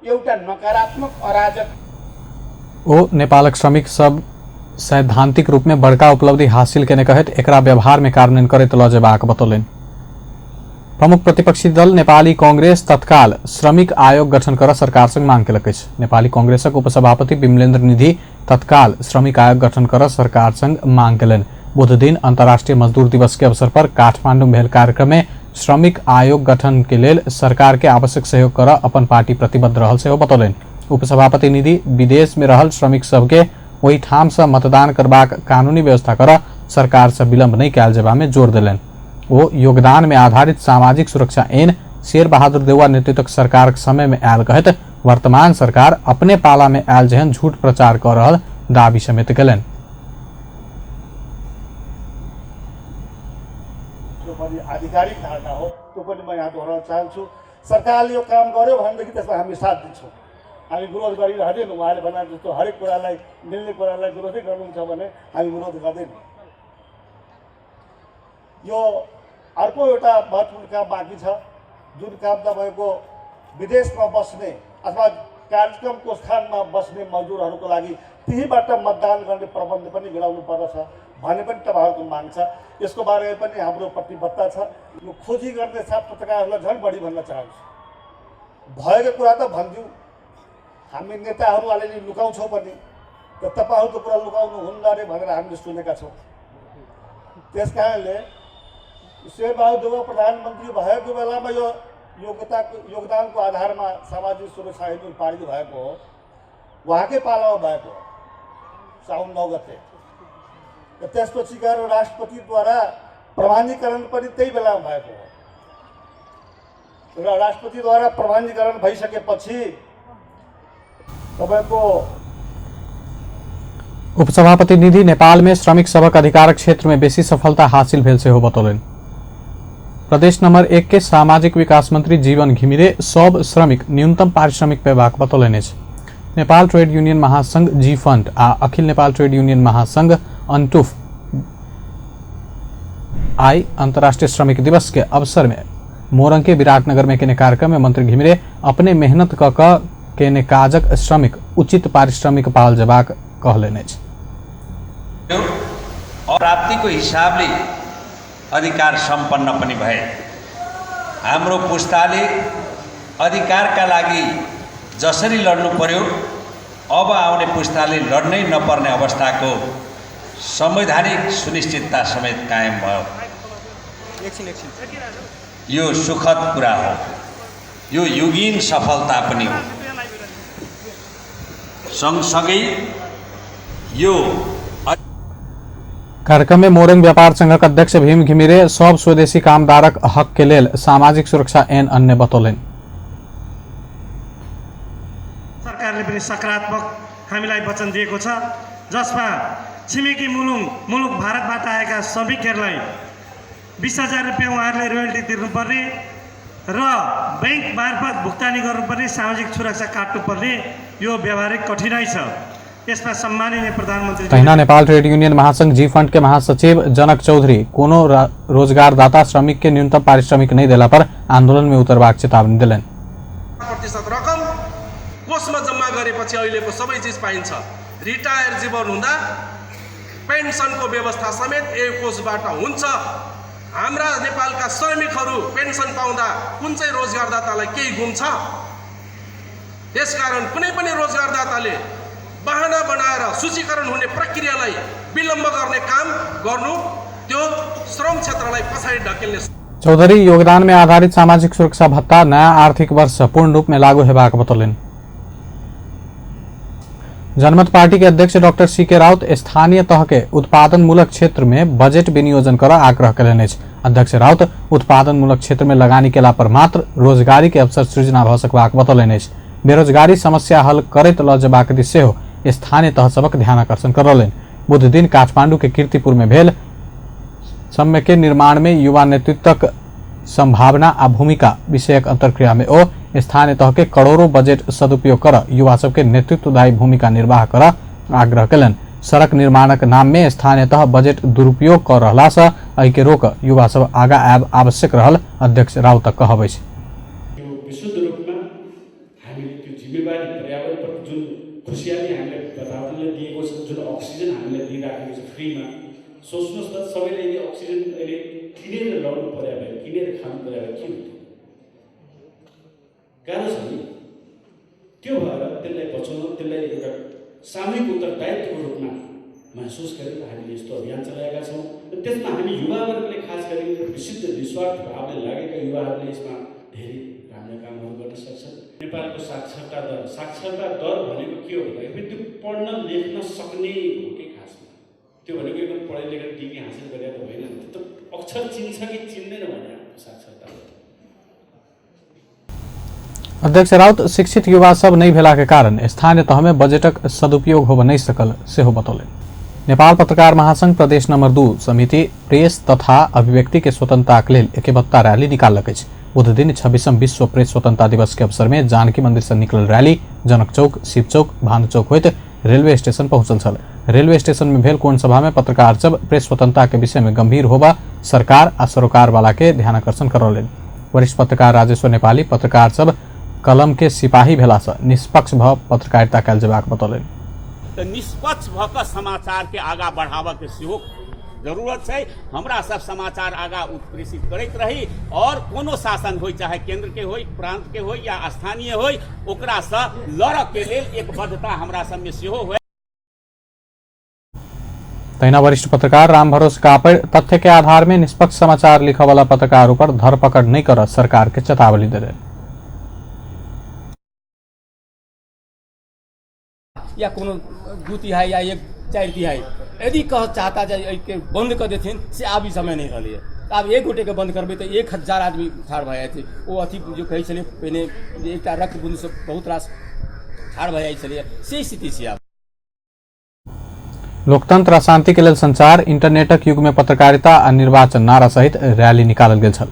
एउटा नकारात्मक अराजक। ओ नेपालक श्रमिक सब सैद्धांतिक रूप में बड़का उपलब्धि हासिल केने कहैत एकरा व्यवहार में कार्यान्वयन करैत लऽ जेबाक बतौलनि। प्रमुख प्रतिपक्षी दल नेपाली कांग्रेस तत्काल श्रमिक आयोग गठन कर सरकार संग मांग केलक अछि। नेपाली कांग्रेसक उपसभापति विमलेन्द्र निधि तत्काल श्रमिक आयोग गठन कर सरकार संग मांग केलनि। बुधदिन अंतर्राष्ट्रीय मजदूर दिवस के अवसर पर काठमांडू में भेल कार्यक्रम में श्रमिक आयोग गठन के लेल सरकार के आवश्यक सहयोग कर अपन पार्टी प्रतिबद्ध रहल सेहो बतौलनि। उपसभापति निधि विदेश में रहल श्रमिक सबके ओहि ठाम से मतदान करबाक कानूनी व्यवस्था कर सरकार से विलंब नहीं कयल जेबा में जोर देलनि। ओ योगदान में आधारित सामाजिक सुरक्षा ऐन शेर बहादुर देउवा नेतृत्वक सरकारक समय में आयल कहैत वर्तमान सरकार अपने पाला में आयल जेहन झूठ प्रचार कऽ रहल दावी समेत केलनि। त्यो पनि आधिकारिक धारणा हो, त्यो पनि म यहाँ दोहोऱ्याउन चाहन्छु। सरकारले यो काम गर्यो भनेदेखि त्यसमा हामी साथ दिन्छौँ, हामी विरोध गरिरहँदैनौँ। उहाँले भने जस्तो हरेक कुरालाई, मिल्ने कुरालाई विरोधै गर्नुहुन्छ भने हामी विरोध गर्दैनौँ। यो अर्को एउटा महत्त्वपूर्ण काम बाँकी छ, जुन काम तपाईँको विदेशमा बस्ने अथवा कार्यक्रमको स्थानमा बस्ने मजदुरहरूको लागि त्यहीँबाट मतदान गर्ने प्रबन्ध पनि मिलाउनु पर्दछ भन्ने पनि तपाईँहरूको माग छ। यसको बारेमा पनि हाम्रो प्रतिबद्धता छ। यो खोजी गर्ने साथ पत्रकारहरूलाई झन् बढी भन्न चाहन्छु, भएको कुरा त भनिदिउँ, हामी नेताहरू अलिअलि लुकाउँछौँ पनि, र तपाईँहरूको कुरा लुकाउनु हुन्न अरे भनेर हामीले सुनेका छौँ। त्यस कारणले शेरबहादुर देउवा प्रधानमन्त्री भएको बेलामा यो योग्यताको योगदानको आधारमा सामाजिक सुरक्षा ऐन पारित भएको हो, उहाँकै पालामा भएको हो साउन 9 गते। र त्यसपछि गएर राष्ट्रपतिद्वारा प्रमाणीकरण पनि त्यही बेलामा भएको हो। र राष्ट्रपतिद्वारा प्रमाणीकरण भइसकेपछि तपाईँको उपसभापति निधि नेपाल में श्रमिक सभक अधिकारक क्षेत्र में बेसी सफलता हासिल भेल सेहो बतौलनि। प्रदेश नंबर 1 के सामाजिक विकास मंत्री जीवन घिमिरे सब श्रमिक न्यूनतम पारिश्रमिक पेबाक बतौलनि अछि। नेपाल ट्रेड यूनियन महासंघ जी फंड आ अखिल नेपाल ट्रेड यूनियन महासंघ अंटुफ आई अंतर्राष्ट्रीय श्रमिक दिवस के अवसर में मोरंग के विराटनगर में केने कार्यक्रम में मंत्री घिमिरे अपने मेहनत क केने काजक श्रमिक उचित पारिश्रमिक पाल जेबाक कहलनि अछि। प्राप्तिको हिसाबले अधिकार सम्पन्न पनि भए। हाम्रो पुस्ताले अधिकारका लागि जसरी लड्नु पर्यो, अब आउने पुस्ताले लड्नै नपर्ने अवस्थाको संवैधानिक सुनिश्चितता समेत कायम भयो। यो सुखद कुरा हो, यो युगीन सफलता पनि हो। सँगसँगै यो कार्यक्रम में मोरंग व्यापार संघक अध्यक्ष भीम घिमिरे सब स्वदेशी कामदारक हक के लेल सामाजिक सुरक्षा ऐन अन्य बतौलनि। सरकारले पनि सकारात्मक हामीलाई वचन दिएको छ, जसमा छिमेकी मुलुक भारतबाट आएका श्रमिकहरूलाई 20,000 रुपियाँ उहाँहरूले रोयल्टी तिर्नुपर्ने र बैंक मार्फत भुक्तानी गर्नुपर्ने, सामाजिक सुरक्षा काट्नुपर्ने यो व्यावहारिक कठिनाइ छ। यसमा सम्माननीय प्रधानमन्त्री। तहिना नेपाल ट्रेड यूनियन महासंघ जी फंड के महासचिव जनक चौधरी कोनो रोजगारदाता श्रमिक के न्यूनतम पारिश्रमिक नहीं देला पर आंदोलन में उतरबाक चेतावनी देलनि। प्रतिशत रकम कोषमा जम्मा गरेपछि अहिलेको सबै चिज पाइन्छ। रिटायर जीवन हुँदा पेन्सनको व्यवस्था समेत यही कोषबाट हुन्छ। हाम्रा नेपालका श्रमिकहरू पेन्सन पाउँदा कुन चाहिँ रोजगारदातालाई केही गुम्छ? त्यसकारण कुनै पनि रोजगारदाताले बहाना बनाएर सूचीकरण हुने प्रक्रियालाई विलम्ब गर्ने काम गर्नु त्यो श्रम क्षेत्रलाई पछाडि ढकेल्ने। चौधरी योगदान में आधारित सामाजिक सुरक्षा भत्ता नया आर्थिक वर्ष पूर्ण रूप में लागू हेबाक बतौलनि। जनमत पार्टी के अध्यक्ष डॉक्टर सी.के. राउत स्थानीय तह के उत्पादनमूलक क्षेत्र में बजट विनियोजन कर आग्रह कयलनि अछि। अध्यक्ष राउत उत्पादनमूलक क्षेत्र में लगानी केला पर मात्र रोजगारी के अवसर सृजना भऽ सकबाक बतौलनि अछि। बेरोजगारी समस्या हल करैत लऽ जेबाक दिस सेहो स्थानीय तह सभक ध्यानाकर्षण करौलनि। बुध दिन काठमांडू के कीर्तिपुर में भेल सम्य के निर्माण में युवा नेतृत्वक संभावना आ भूमिका विषयक अंतर्क्रिया में ओ स्थानीय तह के करोड़ों बजट सदुपयोग कर युवा सबके नेतृत्वदायी भूमिका निर्वाह कर आग्रह कयलनि। सड़क निर्माणक नाम में स्थानीय तह बजट दुरुपयोग कर रहला से एहि के रोक युवा सब आगा आयब आवश्यक रहल अध्यक्ष राउतक कहब अछि। विशुद्ध रूपमा हामीले त्यो जिम्मेवारी पर्यावरणप्रति जुन खुसियाली हामीलाई वातावरणले दिएको छ, जुन अक्सिजन हामीलाई दिइराखेको छ फ्रीमा, सोच्नुहोस् त सबैले यदि अक्सिजन अहिले किनेर लाउनु पर्यो भए, किनेर खानु पर्यो भए के हुन्थ्यो? गाह्रो छ नि। त्यो भएर त्यसलाई बचाउन, त्यसलाई एउटा सामूहिक उत्तरदायित्वको रूपमा महसुस गरेर हामीले यस्तो अभियान चलाएका छौँ। र त्यसमा हामी युवावर्गले खास गरी विशुद्ध निस्वार्थ भावले लागेका युवाहरूले यसमा धेरै राम्रो कामहरू गर्न सक्छन्। नेपालको साक्षरता दर भनेको के हो भन्दाखेरि त्यो पढ्न लेख्न सक्ने हो कि खासमा, त्यो भनेको एकदम पढे लेखेर डिग्री हासिल गरेर त होइन, त्यो त अक्षर चिन्छ कि चिन्दैन भने साक्षरता। अध्यक्ष राउत शिक्षित युवा सब नहीं भेला के कारण स्थानीय तह में बजटक सदुपयोग होब नहीं सकल सेहो बतौलनि। नेपाल पत्रकार महासंघ प्रदेश नंबर 2 समिति प्रेस तथा अभिव्यक्ति के स्वतंत्रताक लेल एकेबत्ता रैली निकाललक अछि। बुध दिन 26 विश्व प्रेस स्वतंत्रता दिवस के अवसर में जानकी मंदिर से निकलल रैली जनक चौक, शिव चौक, भानु चौक होइत रेलवे स्टेशन पहुंचल छल। रेलवे स्टेशन में भेल कोण सभा में पत्रकार सब प्रेस स्वतंत्रता के विषय में गंभीर होबा सरकार आ सरोकार वाला के ध्यानाकर्षण करौलनि। वरिष्ठ पत्रकार राजेश्वर नेपाली पत्रकार सब कलम के सिपाही भेला से निष्पक्ष भ पत्रकारिता कयल जेबाक बतौलनि। त निष्पक्ष भ क समाचार के आगा बढ़ाबऽ के सेहो जरूरत छै। हमरा सब समाचार आगा उत्प्रेषित करैत रही और कोनो शासन होय, चाहे केंद्र के होय, प्रांत के होय या स्थानीय होय, ओकरा से लड़ऽ के लेल एकबद्धता हमरा सब में सेहो होय। तहिना वरिष्ठ पत्रकार राम भरोस कापड़ तथ्य के आधार में निष्पक्ष समाचार लिखऽ वाला पत्रकार पर धरपकड़ नहीं कर सरकार के चेतावनी देलनि। या कोनो 2/3 या 1/4 यदि कह चाहता जे एहिके बंद कऽ देथिन से आब ई समय नहीं रहलैए। आब एक गोटेके बंद करबै तऽ 1000 आदमी ठाढ़ भऽ जाइ छै। ओ अथी जो कहै छलै पहिने जे एकटा रक्त बूंदसँ बहुत रास ठाढ़ भऽ जाइ छलैए, से स्थिति छै आब। लोकतंत्र आ शांति के लेल संचार, इंटरनेटक युग में पत्रकारिता आ निर्वाचन नारा सहित रैली निकालल गेल छल।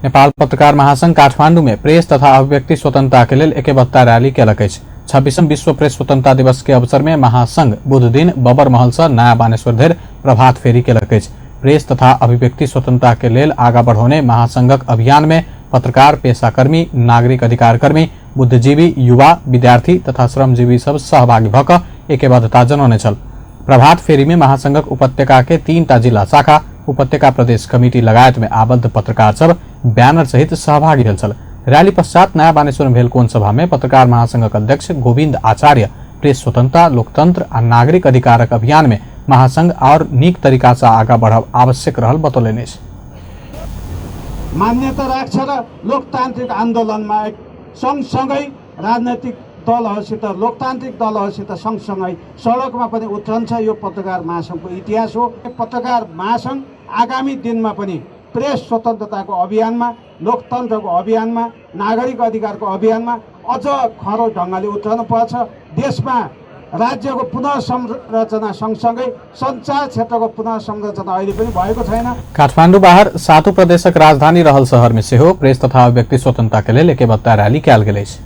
नेपाल पत्रकार महासंघ काठमांडू में प्रेस तथा अभिव्यक्ति स्वतंत्रता के लेल एकेबत्ता रैली केलक अछि। 26 विश्व प्रेस स्वतंत्रता दिवस के अवसर में महासंघ बुध दिन बबर महल से नया बानेश्वर धरि प्रभात फेरी केलक अछि। प्रेस तथा अभिव्यक्ति स्वतंत्रता के लेल आगा बढ़ौने महासंघक अभियान में पत्रकार, पेशाकर्मी, नागरिक अधिकारकर्मी, बुद्धिजीवी, युवा, विद्यार्थी तथा श्रमजीवी सब सहभागी भऽ कऽ एकेबद्धता जनौने छल। प्रभात फेरी में महासंघक उपत्यका के 3 जिला शाखा, उपत्यका प्रदेश कमिटी लगायत में आबद्ध पत्रकार सब बैनर सहित सहभागी भेल छल। रैली पश्चात नया बानेश्वर में भेल कोण सभा में पत्रकार महासंघक अध्यक्ष गोविंद आचार्य प्रेस स्वतंत्रता, लोकतंत्र आ नागरिक अधिकारक अभियान में महासंघ और नीक तरीका से आगा बढ़ब आवश्यक रहल बतौलनि अछि। मान्यता राख्छ र लोकतान्त्रिक आन्दोलनमा सँगसँगै राजनैतिक दलहरूसित, लोकतान्त्रिक दलहरूसित सँगसँगै सडकमा पनि उत्रन्छ। यो पत्रकार महासङ्घको इतिहास हो। पत्रकार महासङ्घ आगामी दिनमा पनि प्रेस स्वतन्त्रताको अभियानमा, लोकतन्त्रको अभियानमा, नागरिक अधिकारको अभियानमा अझ खरो ढङ्गले उत्रनु पर्छ। देशमा राज्यको पुनः संरचना सँगसँगै सञ्चार क्षेत्रको पुनः संरचना अहिले पनि भएको छैन। काठमाडौँ बाहर सातु प्रदेशक राजधानी रहल शहर में सेहो प्रेस तथा अभिव्यक्ति स्वतन्त्रता के लेल एकेबत्ता रैली कयल गेल अछि।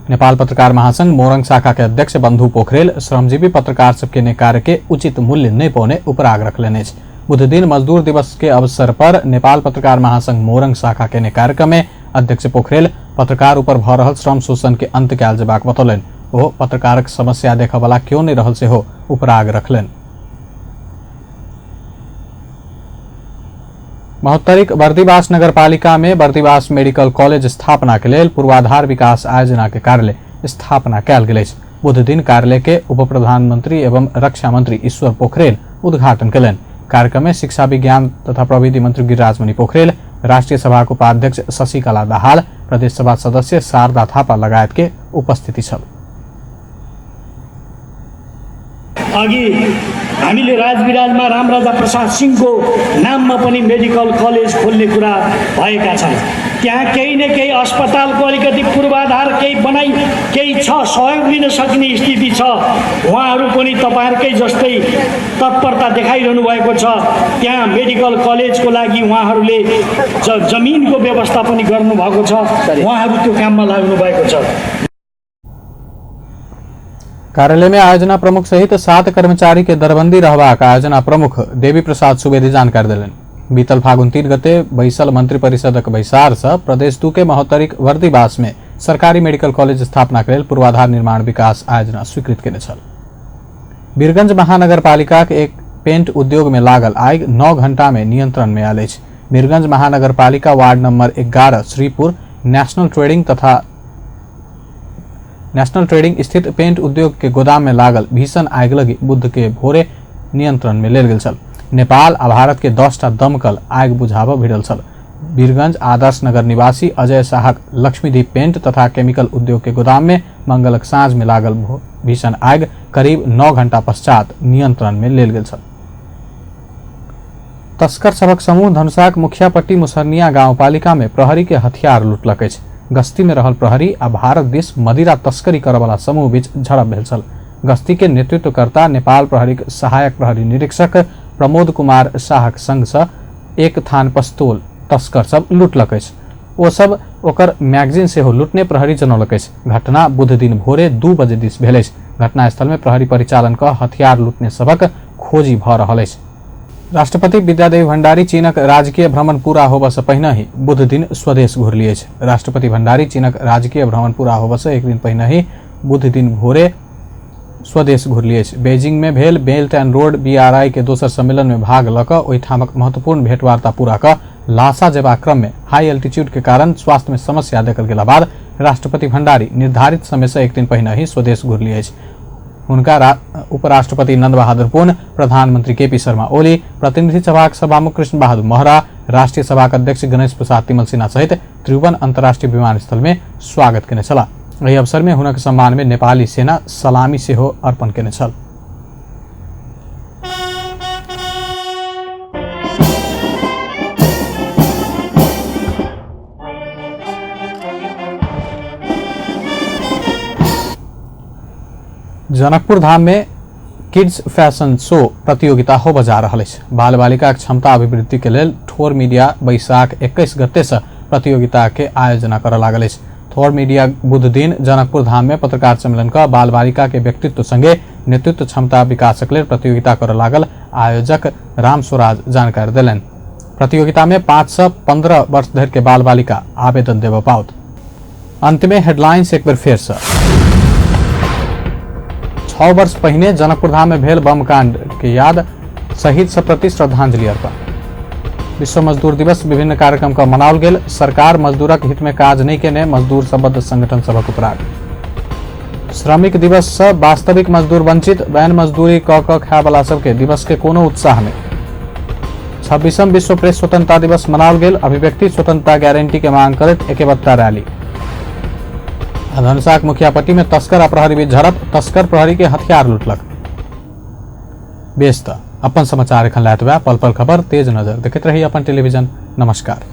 नेपाल पत्रकार महासंघ मोरंग शाखा के अध्यक्ष बंधु पोखरेल श्रमजीवी पत्रकार सबके ने कार्य के उचित मूल्य नहीं पौने उपराग रखलनि अछि। बुध दिन मजदूर दिवस के अवसर पर नेपाल पत्रकार महासंघ मोरंग शाखा के ने कार्यक्रम में अध्यक्ष पोखरेल पत्रकार ऊपर भऽ रहल श्रम शोषण के अंत कयल जेबाक बतौलनि। ओ पत्रकारक समस्या देखऽवला क्यों नहीं रहल सेहो उपराग रखलनि। महोत्तरीक बर्दिवास नगरपालिका में बर्दिवास मेडिकल कॉलेज स्थापना के लेल पूर्वाधार विकास आयोजना के कार्यालय स्थापना कयल गेल अछि। बुध दिन कार्यालय के उप प्रधानमंत्री एवं रक्षा मंत्री ईश्वर पोखरेल उद्घाटन कयलनि। कार्यक्रम में शिक्षा विज्ञान तथा प्रविधि मंत्री गिरिराजमणि पोखरेल, राष्ट्रीय सभा के उपाध्यक्ष शशिकला दाहाल, प्रदेश सभा सदस्य शारदा थापा लगायत के उपस्थिति छल। अघि हामीले राजविराजमा रामराजा प्रसाद सिंहको नाममा पनि मेडिकल कलेज खोल्ने कुरा भएका छन्। त्यहाँ केही न केही अस्पतालको अलिकति पूर्वाधार केही बनाई केही छ, सहयोग लिन सक्ने स्थिति छ। उहाँहरू पनि तपाईहरुकै जस्तै तत्परता देखाइरहनु भएको छ। त्यहाँ मेडिकल कलेजको लागि उहाँहरूले जमिनको व्यवस्था पनि गर्नुभएको छ। उहाँहरू त्यो काममा लाग्नु भएको छ। कार्यालय में आयोजना प्रमुख सहित 7 कर्मचारी के दरबंदी रहबाक आयोजना प्रमुख देवी प्रसाद सुवेदी जानकारी देलनि। बीतल फागुन 3 गते बैसल मंत्री परिषदक बैसार से प्रदेश 2 के महोत्तरीक बर्दिवास में सरकारी मेडिकल कॉलेज स्थापना के लेल पूर्वाधार निर्माण विकास आयोजना स्वीकृत केने छल। वीरगंज महानगरपालिका के एक पेंट उद्योग में लागल आगि 9 घंटा में नियंत्रण में आयल अछि। वीरगंज महानगरपालिका ward number 11 Shripur national trading तथा नेशनल ट्रेडिंग स्थित पेंट उद्योग के गोदाम में लागल भीषण आगिलगी बुध के भोरे नियंत्रण में लेल गेल छल। नेपाल आ भारत के 10टा दमकल आगि बुझाबऽ भिड़ल छल। वीरगंज आदर्श नगर निवासी अजय शाहक लक्ष्मीदीप पेंट तथा केमिकल उद्योग के गोदाम में मंगलक साँझ में लागल भीषण आगि करीब 9 घंटा पश्चात नियंत्रण में लेल गेल छल। तस्कर सभक समूह धनुषाक मुखियापट्टी मुसरनिया गाउँपालिका में प्रहरी के हथियार लुटलक अछि। गस्ती में रहल प्रहरी आ भारत दिस मदिरा तस्करी करऽवला समूह बीच झड़प भेल छल। गस्ती के नेतृत्वकर्ता नेपाल प्रहरीक सहायक प्रहरी निरीक्षक प्रमोद कुमार शाहक संग से एक थान पिस्तौल तस्कर सब लुटलक अछि। ओ सब ओकर मैगजीन सेहो लुटने प्रहरी जनौलक अछि। घटना बुध दिन भोरे 2 बजे दिस भेल अछि। घटनास्थल में प्रहरी परिचालन क हथियार लुटने सबक खोजी भऽ रहल अछि। राष्ट्रपति विद्यादेवी भण्डारी चीनक राजकीय भ्रमण पूरा होबऽ से पहिने ही बुध दिन स्वदेश घुरली अछि। राष्ट्रपति भण्डारी चीनक राजकीय भ्रमण पूरा होबऽ से एक दिन पहिने ही बुध दिन भोरे स्वदेश घुरली अछि। बीजिंग में भेल बेल्ट एंड रोड बीआरआई के दोसर सम्मेलन में भाग लऽ कऽ ओहिठामक महत्वपूर्ण भेंटवार्ता पूरा कऽ लासा जेबाक क्रम में हाई एल्टीट्यूड के कारण स्वास्थ्य में समस्या देखल गेला बाद राष्ट्रपति भण्डारी निर्धारित समय से एक दिन पहिने ही स्वदेश घुरली अछि। हुनका उपराष्ट्रपति नंद बहादुर पुन, प्रधानमंत्री केपी शर्मा ओली, प्रतिनिधि सभाक सभामुख कृष्ण बहादुर महरा, राष्ट्रीय सभाक अध्यक्ष गणेश प्रसाद तिमल सिन्हा सहित त्रिभुवन अंतर्राष्ट्रीय विमानस्थल में स्वागत केने छलाह। एहि अवसर में हुनक सम्मान में नेपाली सेना सलामी सेहो अर्पण केने छल। जनकपुर धाम में किड्स फैशन शो प्रतियोगिता होबऽ जा रहल अछि। बाल बालिका क्षमता अभिवृद्धि के लेल ठोर मीडिया बैसाख 21 गते से प्रतियोगिता के आयोजना करऽ लागल अछि। ठोर मीडिया बुध दिन जनकपुर धाम में पत्रकार सम्मेलन क बाल बालिका के व्यक्तित्व संगे नेतृत्व क्षमता विकासक लेल प्रतियोगिता करऽ लागल आयोजक राम स्वराज जानकारी देलनि। प्रतियोगिता में 5 से 15 वर्ष धरि के बाल बालिका आवेदन देबऽ पाओत। अंत में हेडलाइंस एक बेर फेर से। 6 वर्ष पहिने जनकपुर धाम में भेल बम कांड के याद शहीद सब प्रति श्रद्धांजलि अर्पण। विश्व मजदूर दिवस विभिन्न कार्यक्रम का मनाओल गेल। सरकार मजदूरक हित में काज नहीं केने मजदूर संबद्ध संगठन सभक उपराग। श्रमिक दिवस से वास्तविक मजदूर वंचित, बैन मजदूरी क क खाय वाला सबके दिवस के कोनो उत्साह नहीं। 26वां विश्व प्रेस स्वतंत्रता दिवस मनाओल गेल। अभिव्यक्ति स्वतंत्रता गारंटी के मांग करैत एकेबत्ता रैली। धनुषाक मुखियापट्टी में तस्कर आ प्रहरी बीच झड़प, तस्कर प्रहरी के हथियार लुटलक। बेस त अपन समाचार एखन लैत पल पल खबर तेज नजर देखैत रही अपन टेलीविजन। नमस्कार।